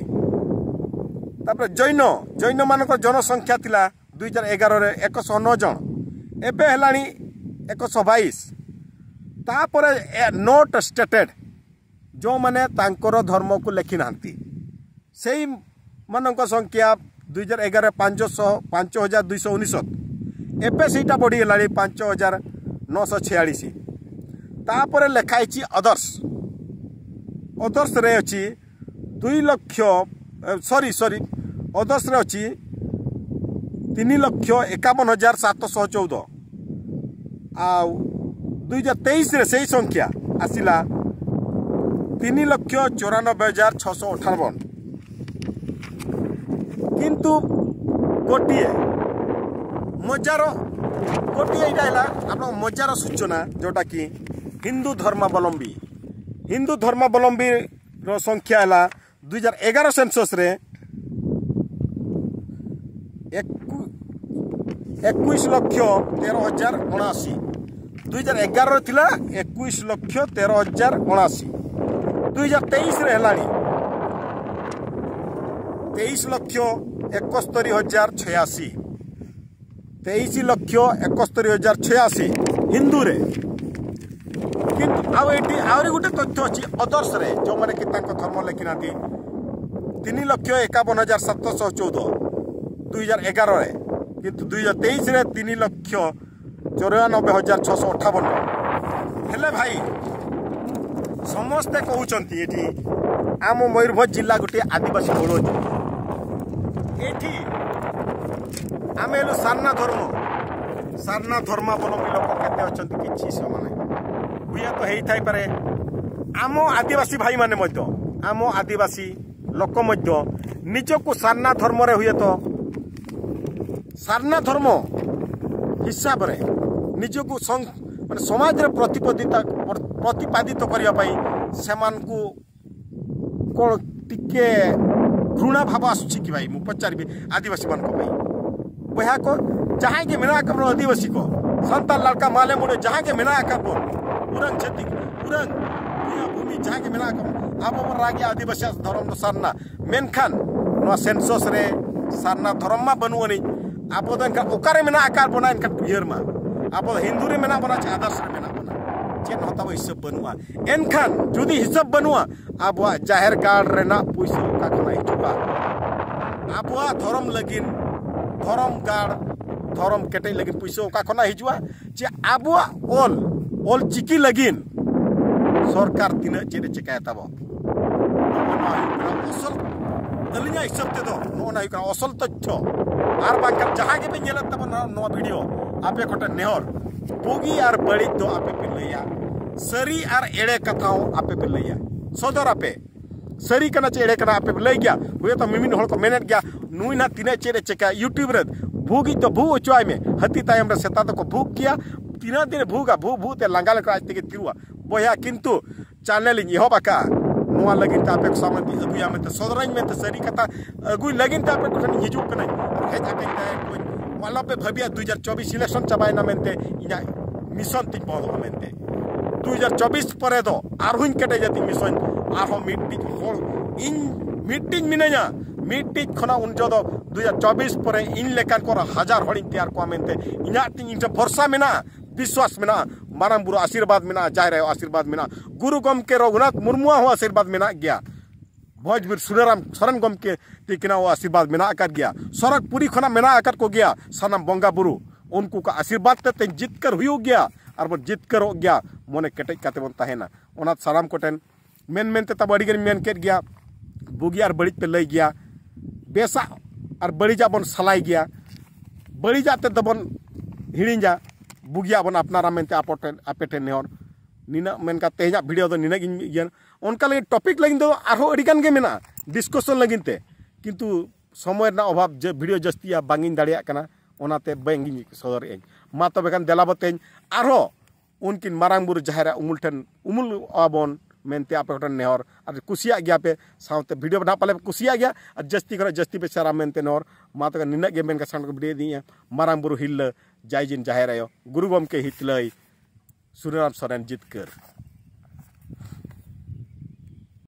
ତାପରେ ଜୈନ, ଜୈନମାନଙ୍କର ଜନସଂଖ୍ୟା ଥିଲା ଦୁଇ ହଜାର ଏଗାରରେ ଏକଶହ ନଅ ଜଣ, ଏବେ ହେଲାଣି ଏକଶହ ବାଇଶ। ତାପରେ ନଟ୍ ଷ୍ଟେଟେଡ୍, ଯେଉଁମାନେ ତାଙ୍କର ଧର୍ମକୁ ଲେଖିନାହାନ୍ତି, ସେଇମାନଙ୍କ ସଂଖ୍ୟା ଦୁଇ ହଜାର ଏଗାର ପାଞ୍ଚଶହ, ପାଞ୍ଚ ହଜାର ଦୁଇଶହ ଅନେଶତ, ଏବେ ସେଇଟା ବଢ଼ିଗଲାଣି ପାଞ୍ଚ ହଜାର ନଅଶହ ଛୟାଳିଶ। ତାପରେ ଲେଖା ହେଇଛି ଅଦର୍ସ। ଅଦର୍ସରେ ଅଛି ଦୁଇ ଲକ୍ଷ, ସରି ସରି ଅଦର୍ସରେ ଅଛି ତିନି ଲକ୍ଷ ଏକାବନ ହଜାର ସାତଶହ ଚଉଦ। ଆଉ ଦୁଇ ହଜାର ତେଇଶରେ ସେଇ ସଂଖ୍ୟା ଆସିଲା ତିନି ଲକ୍ଷ ଚଉରାନବେ ହଜାର ଛଅଶହ ଅଠାବନ। କିନ୍ତୁ ଗୋଟିଏ ମଜାର, ଗୋଟିଏ ଏଇଟା ହେଲା ଆପଣଙ୍କ ମଜାର ସୂଚନା, ଯେଉଁଟାକି ହିନ୍ଦୁ ଧର୍ମାବଲମ୍ବୀ, ହିନ୍ଦୁ ଧର୍ମାବଲମ୍ବୀର ସଂଖ୍ୟା ହେଲା ଦୁଇ ହଜାର ଏଗାର ସେନ୍ସସ୍ରେ ଏକୁ ଏକୋଇଶ ଲକ୍ଷ ତେର ହଜାର ଅଣାଅଶୀ। ଦୁଇ ହଜାର ଏଗାରରେ ଥିଲା ଏକୋଇଶ ଲକ୍ଷ ତେର ହଜାର ଅଣାଅଶୀ। ଦୁଇ ହଜାର ତେଇଶରେ ହେଲାଣି ତେଇଶ ଲକ୍ଷ ଏକସ୍ତରୀ ହଜାର ଛୟାଅଶୀ। ତେଇଶ ଲକ୍ଷ ଏକସ୍ତରୀ ହଜାର ଛୟାଅଶୀ ହିନ୍ଦୁରେ। କିନ୍ତୁ ଆଉ ଏଠି ଆହୁରି ଗୋଟେ ତଥ୍ୟ ଅଛି ଅଦର୍ସରେ, ଯେଉଁମାନେ କି ତାଙ୍କ ଧର୍ମ ଲେଖିନାହାନ୍ତି, ତିନି ଲକ୍ଷ ଏକାବନ ହଜାର ସାତଶହ ଚଉଦ ଦୁଇ ହଜାର ଏଗାରରେ। କିନ୍ତୁ ଦୁଇ ହଜାର ତେଇଶରେ ତିନି ଲକ୍ଷ ଚଉରାନବେ ହଜାର ଛଅଶହ ଅଠାବନ। ହେଲେ ଭାଇ, ସମସ୍ତେ କହୁଛନ୍ତି ଏଠି ଆମ ମୟୂରଭଞ୍ଜ ଜିଲ୍ଲା ଗୋଟିଏ ଆଦିବାସୀ ବହୁଳ ଜିଲ୍ଲା। ଏଠି ଆମେ ହେଲୁ ସାରନା ଧର୍ମ। ସାରନା ଧର୍ମାବଲମ୍ବୀ ଲୋକ କେତେ ଅଛନ୍ତି, କିଛି ସୀମା ନାହିଁ। ହୁଏତ ହେଇଥାଇପାରେ ଆମ ଆଦିବାସୀ ଭାଇମାନେ ମଧ୍ୟ, ଆମ ଆଦିବାସୀ ଲୋକ ମଧ୍ୟ ନିଜକୁ ସାରନା ଧର୍ମରେ, ହୁଏତ ସାରନା ଧର୍ମ ହିସାବରେ ନିଜକୁ ସଂ-, ମାନେ ସମାଜରେ ପ୍ରତିପଦିତା-, ପ୍ରତିପାଦିତ କରିବା ପାଇଁ ସେମାନଙ୍କୁ କ'ଣ ଟିକେ ଘୃଣା ଭାବ ଆସୁଛି କି ଭାଇ? ମୁଁ ପଚାରିବି ଆଦିବାସୀମାନଙ୍କ ପାଇଁ। ᱵᱚᱭᱦᱟ ᱠᱚ, ᱡᱟᱦᱟᱸᱭ ᱜᱮ ᱢᱮᱱᱟᱜ ᱟᱠᱟᱫ ᱵᱚᱱ ᱟᱹᱫᱤᱵᱟᱹᱥᱤ ᱠᱚ, ᱥᱟᱱᱛᱟᱲ ᱞᱟᱲᱠᱟ ᱢᱟᱦᱞᱮ ᱢᱩᱸᱰᱟᱹ ᱡᱟᱦᱟᱸᱭ ᱜᱮ ᱢᱮᱱᱟᱜ ᱟᱠᱟᱫ ᱵᱚᱱ, ᱩᱨᱟᱹᱝ ᱪᱷᱟᱹᱛᱤᱠ, ᱩᱨᱟᱹᱝ ᱵᱚᱭᱦᱟ ᱵᱷᱩᱢᱤ ᱡᱟᱦᱟᱸᱭ ᱜᱮ ᱢᱮᱱᱟᱜ ᱟᱠᱟᱫ ᱵᱚᱱ, ᱟᱵᱚ ᱵᱚᱱ ᱨᱟᱜᱮᱜᱼᱟ ᱟᱹᱫᱤᱵᱟᱹᱥᱤᱭᱟᱜ ᱫᱷᱚᱨᱚᱢ ᱫᱚ ᱥᱟᱨᱱᱟ᱾ ᱢᱮᱱᱠᱷᱟᱱ ᱱᱚᱣᱟ census ᱨᱮ ᱥᱟᱨᱱᱟ ᱫᱷᱚᱨᱚᱢ ᱢᱟ ᱵᱟᱹᱱᱩᱜ ᱟᱹᱱᱤᱡ᱾ ᱟᱵᱚ ᱫᱚ ᱮᱱᱠᱷᱟᱱ ᱚᱠᱟᱨᱮ ᱢᱮᱱᱟᱜ ᱟᱠᱟᱫ ᱵᱚᱱᱟ ᱮᱱᱠᱷᱟᱱ ᱩᱭᱦᱟᱹᱨ ᱢᱟ? ᱟᱵᱚ ᱫᱚ ᱦᱤᱱᱫᱩ ᱨᱮ ᱢᱮᱱᱟᱜ ᱵᱚᱱᱟ ᱪᱮ ᱟᱫᱟᱨᱥ ᱨᱮ ᱢᱮᱱᱟᱜ ᱵᱚᱱᱟ? ᱪᱮᱫ ᱦᱚᱸ ᱛᱟᱵᱚ ᱦᱤᱥᱟᱹᱵ ᱵᱟᱹᱱᱩᱜᱼᱟ᱾ ᱮᱱᱠᱷᱟᱱ ᱡᱩᱫᱤ ᱦᱤᱥᱟᱹᱵ ᱵᱟᱹᱱᱩᱜᱼᱟ, ᱟᱵᱚᱣᱟᱜ ᱡᱟᱦᱮᱨ ᱜᱟᱲ ᱨᱮᱱᱟᱜ ᱯᱩᱭᱥᱟᱹ ᱚᱠᱟ ᱠᱷᱚᱱᱟᱜ ᱦᱤᱡᱩᱜᱼᱟ? ᱟᱵᱚᱣᱟᱜ ᱫᱷᱚᱨᱚᱢ ᱞᱟᱹᱜᱤᱫ, ᱫᱷᱚᱨᱚᱢ ᱜᱟᱲ, ᱫᱷᱚᱨᱚᱢ ᱠᱮᱴᱮᱡ ᱞᱟᱹᱜᱤᱫ ᱯᱩᱭᱥᱟᱹ ᱚᱠᱟ ᱠᱷᱚᱱᱟᱜ ᱦᱤᱡᱩᱜᱼᱟ? ᱡᱮ ᱟᱵᱚᱣᱟᱜ ᱚᱞ, ᱚᱞ ᱪᱤᱠᱤ ᱞᱟᱹᱜᱤᱫ ᱥᱚᱨᱠᱟᱨ ᱛᱤᱱᱟᱹᱜ ᱪᱮᱫ ᱮ ᱪᱮᱠᱟᱭᱟ ᱛᱟᱵᱚ᱾ ᱱᱚᱜᱼᱚ ᱱᱚᱣᱟ ᱦᱩᱭᱩᱜ ᱠᱟᱱᱟ ᱚᱥᱚᱞ, ᱟᱹᱞᱤᱧᱟᱜ ᱦᱤᱥᱟᱹᱵ ᱛᱮᱫᱚ ᱱᱚᱜᱼᱚ ᱱᱚᱣᱟ ᱦᱩᱭᱩᱜ ᱠᱟᱱᱟ ᱚᱥᱚᱞ ᱛᱚᱛᱛᱷᱚ᱾ ᱟᱨ ᱵᱟᱝᱠᱷᱟᱱ ᱡᱟᱦᱟᱸ ᱜᱮᱵᱮᱱ ᱧᱮᱞᱮᱫ ᱛᱟᱵᱚᱱᱟ ᱱᱚᱣᱟ ᱵᱷᱤᱰᱤᱭᱳ, ᱟᱯᱮ ᱠᱚᱴᱷᱮᱱ ᱱᱮᱦᱚᱨ, ᱵᱩᱜᱤ ᱟᱨ ᱵᱟᱹᱲᱤᱡ ᱫᱚ ᱟᱯᱮ ᱯᱮ ᱞᱟᱹᱭᱟ, ᱥᱟᱹᱨᱤ ᱟᱨ ᱮᱲᱮ ᱠᱟᱛᱷᱟ ᱦᱚᱸ ᱟᱯᱮ ᱯᱮ ᱞᱟᱹᱭᱟ, ᱥᱚᱫᱚᱨ ᱟᱯᱮ᱾ ᱥᱟᱹᱨᱤ ᱠᱟᱱᱟ ᱪᱮ ᱮᱲᱮ ᱠᱟᱱᱟ ᱟᱯᱮ ᱯᱮ ᱞᱟᱹᱭ ᱜᱮᱭᱟ᱾ ᱦᱩᱭᱩᱜ ᱛᱚ ᱢᱤᱢᱤᱫ ᱦᱚᱲ ᱠᱚ ᱢᱮᱱᱮᱫ ᱜᱮᱭᱟ, ᱱᱩᱭ ᱱᱟᱜ ᱛᱤᱱᱟᱹᱜ ᱪᱮᱫ ᱮ ᱪᱮᱠᱟ YouTube ᱨᱮ᱾ ᱵᱷᱩᱜᱤᱡ ᱫᱚ ᱵᱷᱩᱜ ᱦᱚᱪᱚᱣᱟᱭ ᱢᱮ, ᱦᱟᱹᱛᱤ ᱛᱟᱭᱚᱢ ᱨᱮ ᱥᱮᱛᱟ ᱫᱚᱠᱚ ᱵᱷᱩᱜ ᱜᱮᱭᱟ᱾ ᱛᱤᱱᱟᱹᱜ ᱫᱤᱱ ᱮ ᱵᱷᱩᱜᱟ, ᱵᱷᱩᱜ ᱵᱷᱩᱜ ᱛᱮ ᱞᱟᱸᱜᱟ ᱞᱮᱱᱠᱷᱟᱱ ᱟᱡ ᱛᱮᱜᱮ ᱛᱤᱨᱩᱜᱼᱟ᱾ ᱵᱚᱭᱦᱟ, ᱠᱤᱱᱛᱩ ᱪᱮᱱᱮᱞ ᱤᱧ ᱮᱦᱚᱵ ᱟᱠᱟᱫᱼᱟ ᱱᱚᱣᱟ ᱞᱟᱹᱜᱤᱫ ᱛᱮ ᱟᱯᱮ ᱠᱚ ᱥᱟᱢᱟᱝ ᱛᱮ ᱟᱹᱜᱩᱭᱟ ᱢᱮᱱᱛᱮ, ᱥᱚᱫᱚᱨᱟᱹᱧ ᱢᱮᱱᱛᱮ, ᱥᱟᱹᱨᱤ ᱠᱟᱛᱷᱟ ᱟᱹᱜᱩᱭ ᱞᱟᱹᱜᱤᱫ ᱛᱮ ᱟᱯᱮ ᱠᱚᱴᱷᱮᱱ ᱤᱧ ᱦᱤᱡᱩᱜ ᱠᱟᱹᱱᱟᱹᱧ᱾ ᱦᱮᱡ ᱟᱠᱟᱧ ᱛᱟᱦᱮᱸ ᱠᱚᱧ, ᱟᱞᱚᱯᱮ ᱵᱷᱟᱹᱵᱤᱭᱟ ᱫᱩ ᱦᱟᱡᱟᱨ ᱪᱚᱵᱵᱤᱥ ᱤᱞᱮᱠᱥᱚᱱ ᱪᱟᱵᱟᱭᱮᱱᱟ ᱢᱮᱱᱛᱮ ᱤᱧᱟᱹᱜ ᱢᱤᱥᱚᱱ ᱛᱤᱧ ᱵᱚᱱᱫᱚᱜᱼᱟ ᱢᱮᱱᱛᱮ᱾ ᱫᱩ ᱦᱟᱡᱟᱨ ᱪᱚᱵᱵᱤᱥ ᱯᱚᱨᱮ ᱫᱚ ᱟᱨᱦᱚᱸᱧ ᱠᱮᱴᱮᱡᱟ ᱛᱤᱧ ᱢᱤᱥᱚᱱ, ᱟᱨᱦᱚᱸ ᱢᱤᱫᱴᱤᱡ ᱦᱚᱲ, ᱤᱧ ᱢᱤᱫᱴᱤᱡ ᱢᱤᱱᱟᱹᱧᱟ, ᱢᱤᱫᱴᱤᱡ ᱠᱷᱚᱱᱟᱜ ᱩᱱ ᱡᱚᱦᱚᱜ ᱫᱚ ᱫᱩ ᱦᱟᱡᱟᱨ ᱪᱚᱵᱵᱤᱥ ᱯᱚᱨᱮ ᱤᱧ ᱞᱮᱠᱟᱱ ᱠᱚ ᱟᱨᱦᱚᱸ ᱦᱟᱡᱟᱨ ᱦᱚᱲᱤᱧ ᱛᱮᱭᱟᱨ ᱠᱚᱣᱟ ᱢᱮᱱᱛᱮ ᱤᱧᱟᱹᱜ ᱛᱤᱧ ᱤᱧ ᱴᱷᱮᱱ ᱵᱷᱚᱨᱥᱟ ᱢᱮᱱᱟᱜᱼᱟ, ᱵᱤᱥᱣᱟᱥ ᱢᱮᱱᱟᱜᱼᱟ᱾ ᱢᱟᱨᱟᱝ ᱵᱩᱨᱩ ᱟᱥᱤᱨᱵᱟᱫᱽ ᱢᱮᱱᱟᱜᱼᱟ, ᱡᱟᱦᱮᱨ ᱟᱭᱳ ᱟᱥᱤᱨᱵᱟᱫᱽ ᱢᱮᱱᱟᱜᱼᱟ, ᱜᱩᱨᱩ ᱜᱚᱢᱠᱮ ᱨᱚᱜᱷᱩᱱᱟᱛᱷ ᱢᱩᱨᱢᱩᱣᱟᱜ ᱦᱚᱸ ᱟᱥᱤᱨᱵᱟᱫᱽ ᱢᱮᱱᱟᱜ ᱜᱮᱭᱟ, ᱵᱷᱚᱡᱽᱵᱤᱨ ᱥᱩᱱᱟᱨᱟᱢ ᱥᱚᱨᱮᱱ ᱜᱚᱢᱠᱮ ᱛᱤᱠᱤᱱᱟᱜ ᱦᱚᱸ ᱟᱥᱤᱨᱵᱟᱫᱽ ᱢᱮᱱᱟᱜ ᱟᱠᱟᱫ ᱜᱮᱭᱟ, ᱥᱚᱨᱚᱜᱽᱯᱩᱨᱤ ᱠᱷᱚᱱᱟᱜ ᱢᱮᱱᱟᱜ ᱟᱠᱟᱫ ᱠᱚᱜᱮᱭᱟ ᱥᱟᱱᱟᱢ ᱵᱚᱸᱜᱟ ᱵᱩᱨᱩ᱾ ᱩᱱᱠᱩ ᱠᱚ ᱟᱥᱤᱨᱵᱟᱫᱽ ᱛᱮ ᱛᱮᱧ ᱡᱤᱛᱠᱟᱹᱨ ᱦᱩᱭᱩᱜ ᱜᱮᱭᱟ ᱟᱨ ᱵᱚᱱ ᱡᱤᱛᱠᱟᱹᱨᱚᱜ ᱜᱮᱭᱟ᱾ ᱢᱚᱱᱮ ᱠᱮᱴᱮᱡ ᱠᱟᱛᱮ ᱵᱚᱱ ᱛᱟᱦᱮᱱᱟ᱾ ᱚᱱᱟ ᱥᱟᱱᱟᱢ ᱠᱚᱴᱷᱮᱱ ᱢᱮᱱ ᱢᱮᱱᱛᱮ ᱛᱟᱵᱚ ᱟᱹᱰᱤ ᱜᱟᱱᱤᱧ ᱢᱮᱱ ᱠᱮᱫ ᱜᱮᱭᱟ, ᱵᱩᱜᱤ ᱟᱨ ᱵᱟᱹᱲᱤᱡ ᱯᱮ ᱞᱟᱹᱭ ᱜᱮᱭᱟ, ᱵᱮᱥᱟᱜ ᱟᱨ ᱵᱟᱹᱲᱤᱡᱟᱜ ᱵᱚᱱ ᱥᱟᱞᱟᱭ ᱜᱮᱭᱟ, ᱵᱟᱹᱲᱤᱡᱟᱜ ᱛᱮᱫ ᱫᱚᱵᱚᱱ ᱦᱤᱲᱤᱧᱟ, ᱵᱩᱜᱤᱭᱟᱜ ᱵᱚᱱ ᱟᱯᱱᱟᱨᱟ ᱢᱮᱱᱛᱮ ᱟᱯᱚ ᱴᱷᱮᱱ, ᱟᱯᱮ ᱴᱷᱮᱱ ᱱᱮᱦᱚᱨ᱾ ᱱᱤᱱᱟᱹᱜ ᱢᱮᱱ ᱠᱟᱛᱮ ᱛᱮᱦᱮᱧᱟᱜ ᱵᱷᱤᱰᱤᱭᱳ ᱫᱚ ᱱᱤᱱᱟᱹᱜ ᱜᱤᱧ ᱤᱭᱟᱹ᱾ ᱚᱱᱠᱟ ᱞᱟᱹᱜᱤᱫ ᱴᱚᱯᱤᱠ ᱞᱟᱹᱜᱤᱫ ᱫᱚ ᱟᱨᱦᱚᱸ ᱟᱹᱰᱤ ᱜᱟᱱ ᱜᱮ ᱢᱮᱱᱟᱜᱼᱟ ᱰᱤᱥᱠᱟᱥᱚᱱ ᱞᱟᱹᱜᱤᱫ ᱛᱮ, ᱠᱤᱱᱛᱩ ᱥᱚᱢᱚᱭ ᱨᱮᱱᱟᱜ ᱚᱵᱷᱟᱵᱽ, ᱡᱮ ᱵᱷᱤᱰᱤᱭᱳ ᱡᱟᱹᱥᱛᱤᱭᱟ ᱵᱟᱝ ᱤᱧ ᱫᱟᱲᱮᱭᱟᱜ ᱠᱟᱱᱟ, ᱚᱱᱟᱛᱮ ᱵᱟᱝ ᱤᱧ ᱥᱚᱫᱚᱨᱮᱜᱼᱟᱹᱧ᱾ ᱢᱟ ᱛᱚᱵᱮ ᱠᱷᱟᱱ ᱫᱮᱞᱟ ᱵᱚ ᱛᱮᱦᱮᱧ ᱟᱨᱦᱚᱸ ᱩᱱᱠᱤᱱ ᱢᱟᱨᱟᱝ ᱵᱩᱨᱩ ᱡᱟᱦᱮᱨ ᱟᱭᱳ ᱩᱢᱩᱞ ᱴᱷᱮᱱ ᱩᱢᱩᱞ ᱟᱵᱚᱱ ᱢᱮᱱᱛᱮ ᱟᱯᱮ ᱠᱚᱴᱷᱮᱱ ᱱᱮᱦᱚᱨ᱾ ᱟᱨ ᱠᱩᱥᱤᱭᱟᱜ ᱜᱮᱭᱟ ᱯᱮ, ᱥᱟᱶᱛᱮ ᱵᱷᱤᱰᱤᱭᱳ ᱱᱟᱦᱟᱜ ᱯᱟᱞᱮ ᱯᱮ ᱠᱩᱥᱤᱭᱟᱜ ᱜᱮᱭᱟ, ᱟᱨ ᱡᱟᱹᱥᱛᱤ ᱠᱷᱚᱱᱟᱜ ᱡᱟᱹᱥᱛᱤ ᱯᱮ ᱥᱮᱭᱟᱨᱟ ᱢᱮᱱᱛᱮ ᱱᱮᱦᱚᱨ᱾ ᱢᱟ ᱛᱚᱵᱮ ᱱᱤᱱᱟᱹᱜ ᱜᱮ ᱢᱮᱱ ᱠᱟᱛᱮ ᱥᱟᱱᱟᱢ ᱠᱚ ᱵᱷᱤᱰᱤᱭᱳ ᱤᱫᱤᱭᱮᱫᱼᱟ᱾ ᱢᱟᱨᱟᱝ ᱵᱩᱨᱩ ᱦᱤᱨᱞᱟᱹ, ᱡᱟᱭ ᱡᱤᱱ ᱡᱟᱦᱮᱨ ᱟᱭᱳ, ᱜᱩᱨᱩ ᱜᱚᱢᱠᱮ ᱦᱤᱛᱞᱟᱹᱭ, ᱥᱩᱱᱟᱨᱟᱢ ᱥᱚᱨᱮᱱ ᱡᱤᱛᱠᱟᱹᱨ᱾